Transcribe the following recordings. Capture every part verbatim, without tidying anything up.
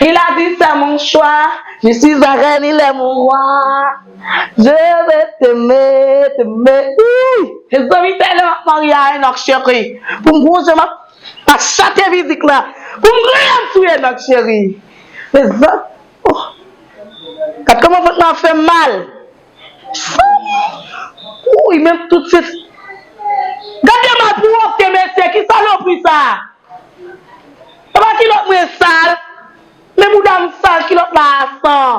Il a dit c'est mon choix, je suis la reine, il est mon roi. Je vais t'aimer, t'aimer. Ui! Mezanmi, tèlman m ap marye a Enòk cheri. Pou m gon jan m ap, ap chante mizik la. Pou m griyen m sou Enòk cheri. Mezanmi, oh. Gad kòman vant mwen ap fè m mal. Ui, men tout se. Gade malpwòpte, mesye, ki salopri sa? Papa kilòt mwen sal, men bouda m sal, kilòt la a san.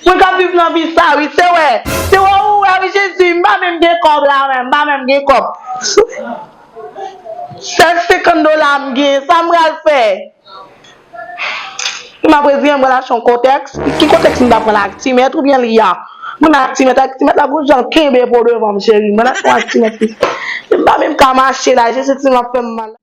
Mwen k ap viv nan vi sa wi, se wè, se wè ou wè wi Jezi, m pa menm gen kòb la menm, m pa menm gen kòb. Sèl senkant dola m gen, sa m pral fè? M ap reziyen m pral achte yon kotèks. Ki kotèks m ta pran la, ak ti mèt oubyen li a? Mwen ak ti mèt, ak ti mèt la gon jan kenbe po devan m cheri. Mwen achte yon ak ti mèt li. M pa menm ka mache la, Jezi ti m ap fè m mal.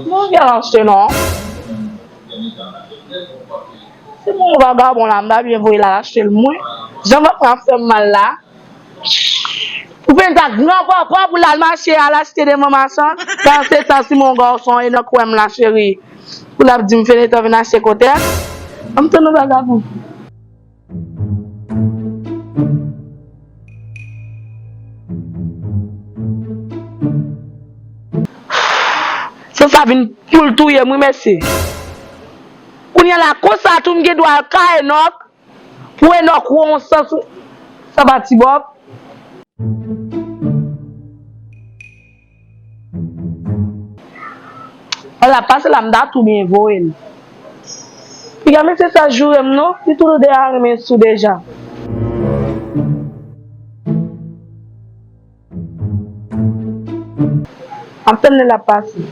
Mwen gen achte non. Se bon vagabon la, m ta byen voye l al achte l mwen. Jan vant mwen ap fè m mal la. Ou fè ta gran papa pou l al mache al achte de manmasan. Pandan se tan si mon gason Enòk wè m la cheri. Pou l ap di m Feneta vin achte kotèks. An m tann yon vagabon. San sa vin pou l touye m wi mesye. Kounye a la konsa tou m gen dwa al ka Enòk. Pou Enòk wè yon sans sa pa Ti Bòb. Al ap pase la m ta tou byen voye l. Piga mesye sa joure m non, li tou deja renmen sou deja. Ap tann lè l ap pase.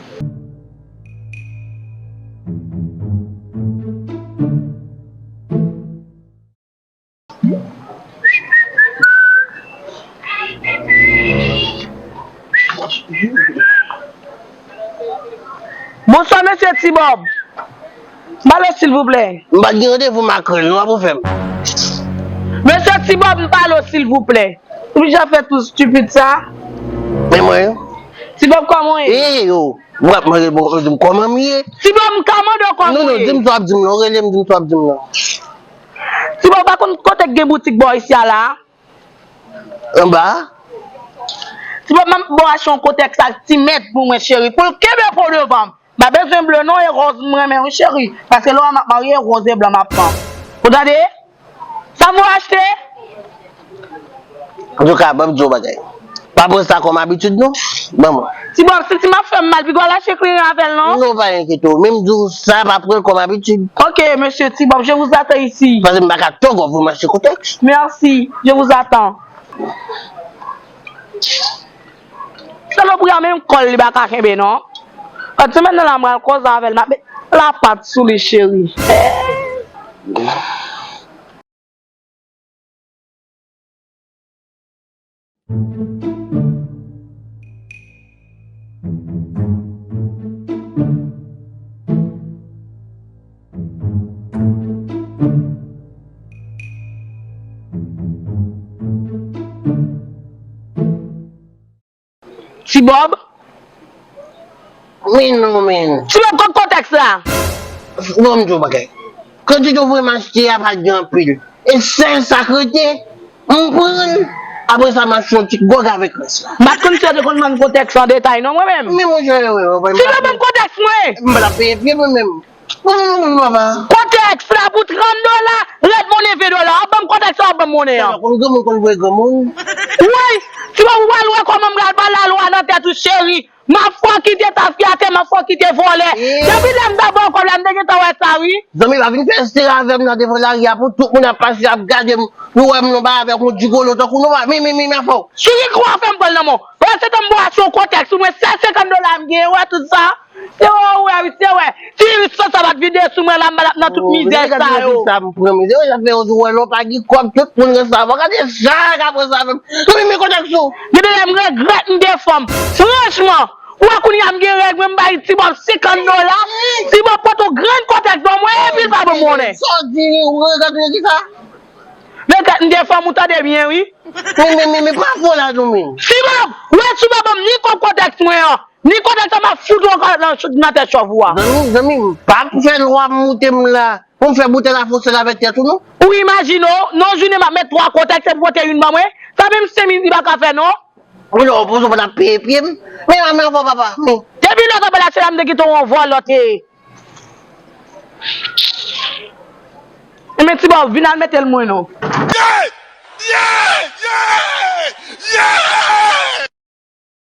Bonswa mesye Ti Bòb. M pale silvouplè. M pa t gen randevou makrèl non, ap ou fè m. Mesye Ti Bòb, m pale w silvouplè. Ou deja fè tou stupid sa? Men mwen. Ti Bòb, kòman w ye? Ey yo, w ap mande m kòman m ye? Ti Bòb, m ka mande w kòman w ye? Non non, di m sa w ap di m non, rele m, di m sa w ap di m non. Ti Bòb, ou pa konn kote k gen boutik bò isi a la? Anba? Ti Bòb, m ap ba w achte yon kotèks ak ti mèt pou mwen cheri, pou l kenbe po devan m. M pa bezwen ble non, e wòz m renmen wi cheri. Paske lè w wè m ap marye, e wòz e blan m ap pran. Ou tande? Sa m pou achte? Antouka, ban m di w bagay. Pa pran sa kòm abitid non. Ban mwen. Ti Bòb, santi m ap fè m mal, piga w al achte kleren avè l non. Non, pa enkyete w. Men m di w sa, pa pran l kòm abitid. Ok, mesye Ti Bòb, je vous attends ici. Paske m pa ka tògò pou m achte kotèks. Merci, je vous attends. Salopri a menm kò l li pa ka kenbe non. Lòt semèn nan la m pral koze avè l, m ap met lapat sou li cheri. Ti Bòb? Men non, men. Ti Bòb, kot kotèks la? Bon, m di w bagay. Kantite w voye m achte a pa t gen anpil. E sèl sa k rete, m pran l. Apre sa, m achte yon ti gòg avèk rès la. M pa t konn si w te konn vann kotèks an detay non, mwen menm. Men monchè, wi, wi, wi. Ti Bòb, ban m kotèks mwen! M pa t ap peye pye mwen menm. Bon, bon, bon, bon, papa. Kotèks la pou trant dola, rèd monnen ven dola. W ap ban m kotèks la, w ap ban m monnen an. Sa konn granmoun konn voye granmoun. Woy, Ti Bòb, ou pral wè kòman m pral ba lalwa nan tèt ou, cheri. M ap fè w kite tafyatè, m ap fè w kite vòlè. Depi lè m ta ba w kòb la, m te gentan wè sa, wi. Zanmi, pa vin fè sere avè m nan devan lari a pou tout moun ap pase ap gade m. Yo wè m nan ba avèk yon jigolo tankou nou, mi, mi, mi, mi, fò. Sou ki kou w ap fè m pran l nan men w? Pandan se tan m ba w achte yon kotèks, ou mwen sèl senkant dola m genyen, ou wè tout sa. Se wè, ou wè, wi, se wè. Ti ris sa, sa pa t vide sou mwen la, m pa t ap nan tout mizè sa yo. Sa m pran mizè, sa fè yo di wè lè w pa gen kòb, tout moun gen sa. Gade sa, ka pran sa menm. Zanmi, men kotèks ou. Gen de lè m regrèt m te fanm. Franchman, Ou wè kounye a m gen règ, mwen m bay Ti Bòb senkant dola. Ti Bòb pote yon grenn kòtèks ban mwen, epi l pa ban m konnen. Sa w di, ou regrèt ou di sa? Men tèt m te fè m, ou tande byen, wi. Men, men, men, men, pa fò la, non, men. Ti Bòb, wè Ti Bòb ban m ni kòb kòtèks mwen an, ni kòtèks sa m ap fout ou ankò nan, nan tèt chòv ou a. Zanmi, zanmi, m pa fè lwa moute m la. Pou m fè boutèy la fòse l avèk tèt ou, non? Ou imajine w, nan jounen m ap met twa kòtèks, epi w pote youn ban mwen. Sa menm senk minit li pa ka fè, non. Wi, non, pou sa w pa t ap peye pye m. Men, men, men, papa, men. Depi lòt apèl la, se la m te kite w anvòlò te ye. Men Ti Bòb, vin al mete l mwen non. Yeah! Yeah! Yeah! Yeah!